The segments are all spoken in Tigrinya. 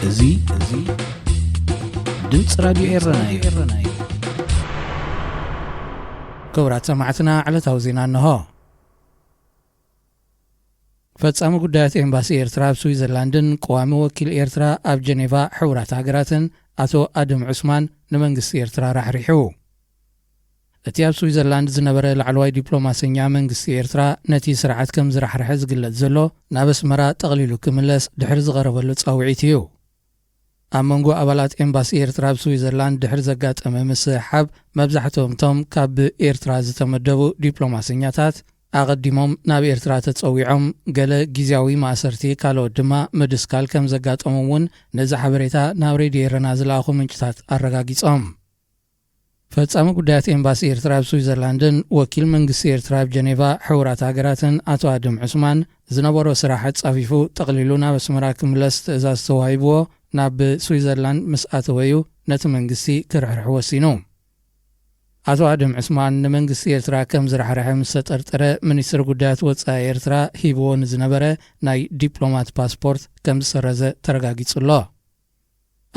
እዚ፣ እዚ ድምፂ ራዲዮ ኤረና እዩ። ክቡራት ሰማዕትና፣ ዕለታዊ ዜና እንሆ። ፈጻሚ ጉዳያት ኤምባሲ ኤርትራ ኣብ ስዊዘርላንድን ቀዋሚ ወኪል ኤርትራ ኣብ ጀኔቫ ሕቡራት ሃገራትን ኣቶ ኣድም ዑስማን ንመንግስቲ ኤርትራ ራሕሪሑ። እቲ ኣብ ስዊዘርላንድ ዝነበረ ላዕለዋይ ዲፕሎማሰኛ መንግስቲ ኤርትራ ነቲ ስርዓት ከም ዝራሕረሐ ዝግለጽ ዘሎ ናብ ኣስመራ ጠቕሊሉ ክምለስ ድሕሪ ዝቐረበሉ ጻውዒት እዩ። ኣብ መንጎ ኣባላት ኤምባሲ ኤርትራ ኣብ ስዊዘርላንድ ድሕሪ ዘጋጠመ ምስሕሓብ፣ መብዛሕትኦም እቶም ካብ ኤርትራ ዝተመደቡ ዲፕሎማሰኛታት ኣቐዲሞም ናብ ኤርትራ ተጸዊዖም፣ ገለ ግዝያዊ ማእሰርቲ፣ ካልኦት ድማ ምድስካል ከም ዘጋጠሞም እውን ነዚ ሓበሬታ ናብ ሬድዮ ኤረና ዝለኣኹ ምንጭታት ኣረጋጊጾም። ፈጻሚ ጉዳያት ኤምባሲ ኤርትራ ኣብ ስዊዘርላንድን ወኪል መንግስቲ ኤርትራ ኣብ ጀኔቫ ሕቡራት ሃገራትን ኣቶ ኣድም ዑስማን፣ ዝነበሮ ስራሕ ኣጻፊፉ ጠቕሊሉ ናብ ኣስመራ ክምለስ ትእዛዝ ተዋሂብዎ ናብ ስዊዘርላንድ ምስ ኣተወ እዩ ነቲ መንግስቲ ክርሕርሕ ወሲኑ። ኣቶ ኣድም ዑስማን ንመንግስቲ ኤርትራ ከም ዝራሕረሐ ምስ ተጠርጠረ፣ ሚኒስትሪ ጉዳያት ወጻኢ ኤርትራ ሂብዎ ንዝነበረ ናይ ዲፕሎማት ፓስፖርት ከም ዝሰረዘ ተረጋጊጹ ኣሎ።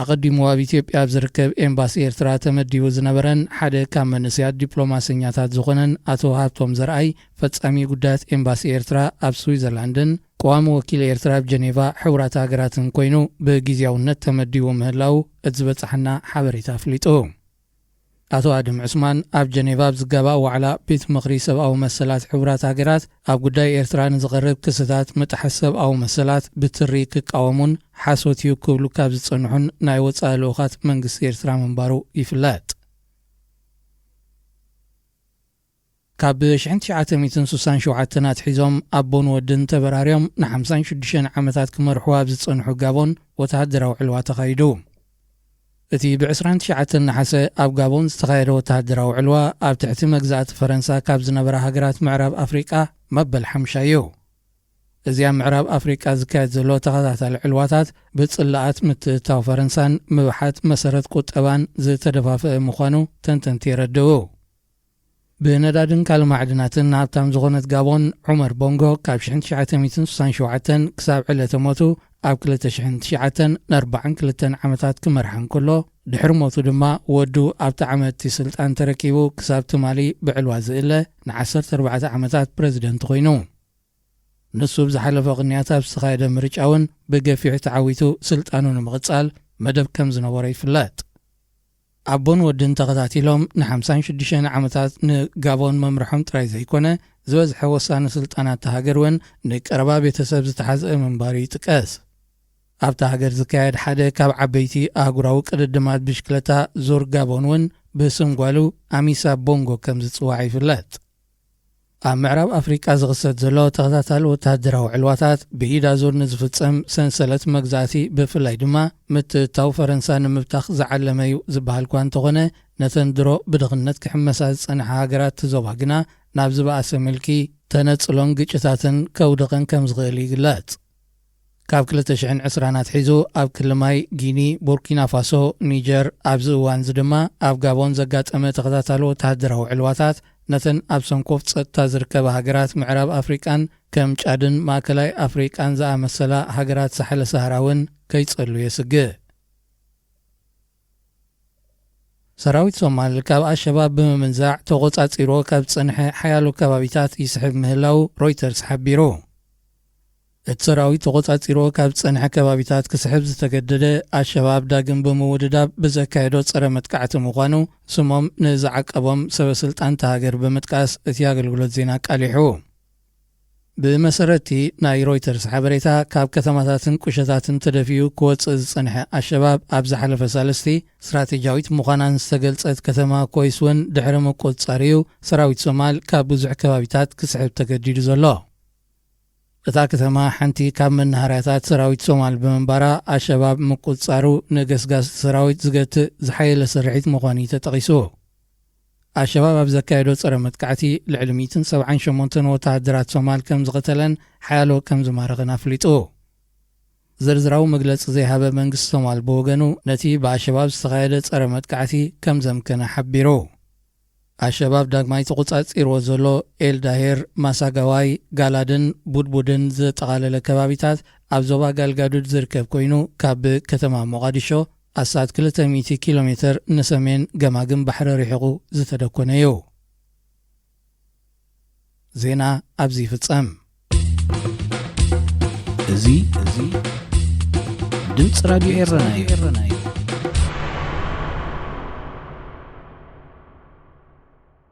ኣቐዲሙ ኣብ ኢትዮጵያ ኣብ ዝርከብ ኤምባሲ ኤርትራ ተመዲቡ ዝነበረን ሓደ ካብ መንእሰያት ዲፕሎማሰኛታት ዝኾነን ኣቶ ሃብቶም ዘርኣይ፣ ፈጻሚ ጉዳያት ኤምባሲ ኤርትራ ኣብ ስዊዘርላንድን ቀዋሚ ወኪል ኤርትራ ኣብ ጀኔቫ ሕቡራት ሃገራትን ኮይኑ ብግዝያውነት ተመዲቡ ምህላዉ እቲ ዝበጻሓና ሓበሬታ ኣፍሊጡ። ኣቶ ኣድም ዑስማን ኣብ ጀኔቫ ኣብ ዝጋባእ ዋዕላ ቤት ምኽሪ ሰብኣዊ መሰላት ሕቡራት ሃገራት ኣብ ጉዳይ ኤርትራ ንዝቐርብ ክስታት ምጥሓስ ሰብኣዊ መሰላት ብትሪ ክቃወሙን ሓሶት እዩ ክብሉ ካብ ዝጸንሑን ናይ ወጻኢ ልኡኻት መንግስቲ ኤርትራ ምንባሩ ይፍለጥ። ካብ ሽሕን ትሽዓተ ሚእትን ስሳን ሸውዓተን ኣትሒዞም ኣቦን ወድን ተበራርዮም ንሓምሳን ሽዱሽተን ዓመታት ክመርሑ ኣብ ዝጸንሑ ጋቦን ወተሃደራዊ ዕልዋ ተኻይዱ። እቲ ብዕስራን ትሽዓተን ነሓሰ ኣብ ጋቦን ዝተኻየደ ወተሃደራዊ ዕልዋ፣ ኣብ ትሕቲ መግዛእቲ ፈረንሳ ካብ ዝነበራ ሃገራት ምዕራብ ኣፍሪቃ መበል ሓምሻይ እዩ። እዚ ኣብ ምዕራብ ኣፍሪቃ ዝካየድ ዘሎ ተኸታታሊ ዕልዋታት፣ ብጽላኣት ምትእትታው ፈረንሳን ምብሓት መሰረት ቁጠባን ዝተደፋፈአ ምዃኑ ተንተንቲ የረድኡ። ብነዳድን ካልእ ማዕድናትን ሃብታም ዝኾነት ጋቦን፣ ዑመር ቦንጎ ካብ ሽሕን ትሽዓተ ሚእትን ስሳን ሸውዓተን ክሳብ ዕለተ ሞቱ ኣብ ክልተ ሽሕን ትሽዓተን ንኣርባዓን ክልተን ዓመታት ክመርሓ እንከሎ፣ ድሕሪ ሞቱ ድማ ወዱ ኣብቲ ዓመት እቲ ስልጣን ተረኪቡ ክሳብ ትማሊ ብዕልዋ ዝእለ ንዓሰርተ ኣርባዕተ ዓመታት ፕረዚደንት ኮይኑ። ንሱ ኣብ ዝሓለፈ ቅንያት ኣብ ዝተኻየደ ምርጫ እውን ብገፊሑ ተዓዊቱ ስልጣኑ ንምቕጻል መደብ ከም ዝነበሮ ይፍለጥ። ኣቦን ወድን ተኸታቲሎም ንሓምሳን ሽዱሽተን ዓመታት ንጋቦን መምርሖም ጥራይ ዘይኮነ፣ ዝበዝሐ ወሳኒ ስልጣናት እታ ሃገር እውን ንቀረባ ቤተሰብ ዝተሓዝአ ምንባሩ ይጥቀስ። ኣብታ ሃገር ዝካየድ ሓደ ካብ ዓበይቲ ኣህጉራዊ ቅድድማት ብሽክለታ ዙር ጋቦን እውን ብስም ጓሉ ኣሚሳ ቦንጎ ከም ዝጽዋዕ ይፍለጥ። ኣብ ምዕራብ ኣፍሪቃ ዝኽሰት ዘሎ ተኸታታሊ ወተሃደራዊ ዕልዋታት ብኢድ ኣዙር ንዝፍጸም ሰንሰለት መግዛእቲ፣ ብፍላይ ድማ ምትእትታው ፈረንሳ ንምብታኽ ዝዓለመ እዩ ዝበሃል እኳ እንተኾነ፣ ነተን ድሮ ብድኽነት ክሕመሳ ዝጸንሓ ሃገራት እቲ ዞባ ግና ናብ ዝበኣሰ ምልኪ፣ ተነጽሎን ግጭታትን ከውድቐን ከም ዝኽእል ይግለጽ። ካብ ክልተ ሽሕን ዕስራን ኣትሒዙ ኣብ ክልማይ ጊኒ፣ ቡርኪና ፋሶ፣ ኒጀር፣ ኣብዚ እዋን እዚ ድማ ኣብ ጋቦን ዘጋጠመ ተኸታታሊ ወተሃደራዊ ዕልዋታት፣ ነተን ኣብ ሰንኮፍ ጸጥታ ዝርከባ ሃገራት ምዕራብ ኣፍሪቃን ከም ጫድን ማእከላይ ኣፍሪቃን ዝኣመሰላ ሃገራት ሳሕለ ሰሃራ እውን ከይጸሉ የስግእ። ሰራዊት ሶማል ካብ ኣሸባብ ብምምንዛዕ ተቖጻጺርዎ ካብ ዝጸንሐ ሓያሎ ከባቢታት ይስሕብ ምህላው ሮይተርስ ሓቢሩ። እቲ ሰራዊት ተቖጻጺርዎ ካብ ዝጸንሐ ከባቢታት ክስሕብ ዝተገደደ፣ ኣሸባብ ዳግም ብምውድዳብ ብዘካየዶ ጸረ መጥቃዕቲ ምዃኑ ስሞም ንዝዓቀቦም ሰበ ስልጣን እታ ሃገር ብምጥቃስ እቲ ኣገልግሎት ዜና ኣቃሊሑ። ብመሰረትቲ ናይ ሮይተርስ ሓበሬታ፣ ካብ ከተማታትን ቁሸታትን ተደፊኡ ክወጽእ ዝጸንሐ ኣሸባብ፣ ኣብ ዝሓለፈ ሳልስቲ ስትራቴጂያዊት ምዃናን ዝተገልጸት ከተማ ኮይስ እውን ድሕሪ ምቁጽጻር እዩ ሰራዊት ሶማል ካብ ብዙሕ ከባቢታት ክስሕብ ተገዲዱ ዘሎ። እታ ከተማ ሓንቲ ካብ መናሃርያታት ሰራዊት ሶማል ብምንባራ፣ ኣሸባብ ምቁጽጻሩ ንገስጋስ ሰራዊት ዝገትእ ዝሓየለ ስርሒት ምዃኑ እዩ ተጠቒሱ። ኣሸባብ ኣብ ዘካየዶ ጸረ መጥቃዕቲ፣ ልዕሊ ሚእትን ሰብዓን ሸሞንተን ወተሃደራት ሶማል ከም ዝቐተለን ሓያሎ ከም ዝማረኸን ኣፍሊጡ። ዝርዝራዊ መግለጺ ዘይሃበ መንግስቲ ሶማል ብወገኑ፣ ነቲ ብኣሸባብ ዝተኻየደ ጸረ መጥቃዕቲ ከም ዘምከነ ሓቢሩ። ኣሸባብ ዳግማይ ተቖጻጺርዎ ዘሎ ኤልዳሄር፣ ማሳጋዋይ፣ ጋላድን ቡድቡድን ዘጠቓለለ ከባቢታት፣ ኣብ ዞባ ጋልጋዱድ ዝርከብ ኮይኑ፣ ካብ ከተማ ሞቓዲሾ ኣስታት ክልተ ሚእቲ ኪሎ ሜትር ንሰሜን ገማግም ባሕሪ ርሒቑ ዝተደኮነ እዩ። ዜና ኣብዚ ይፍጸም። እዚ፣ እዚ ድምፂ ራድዮ ኤረና እዩ።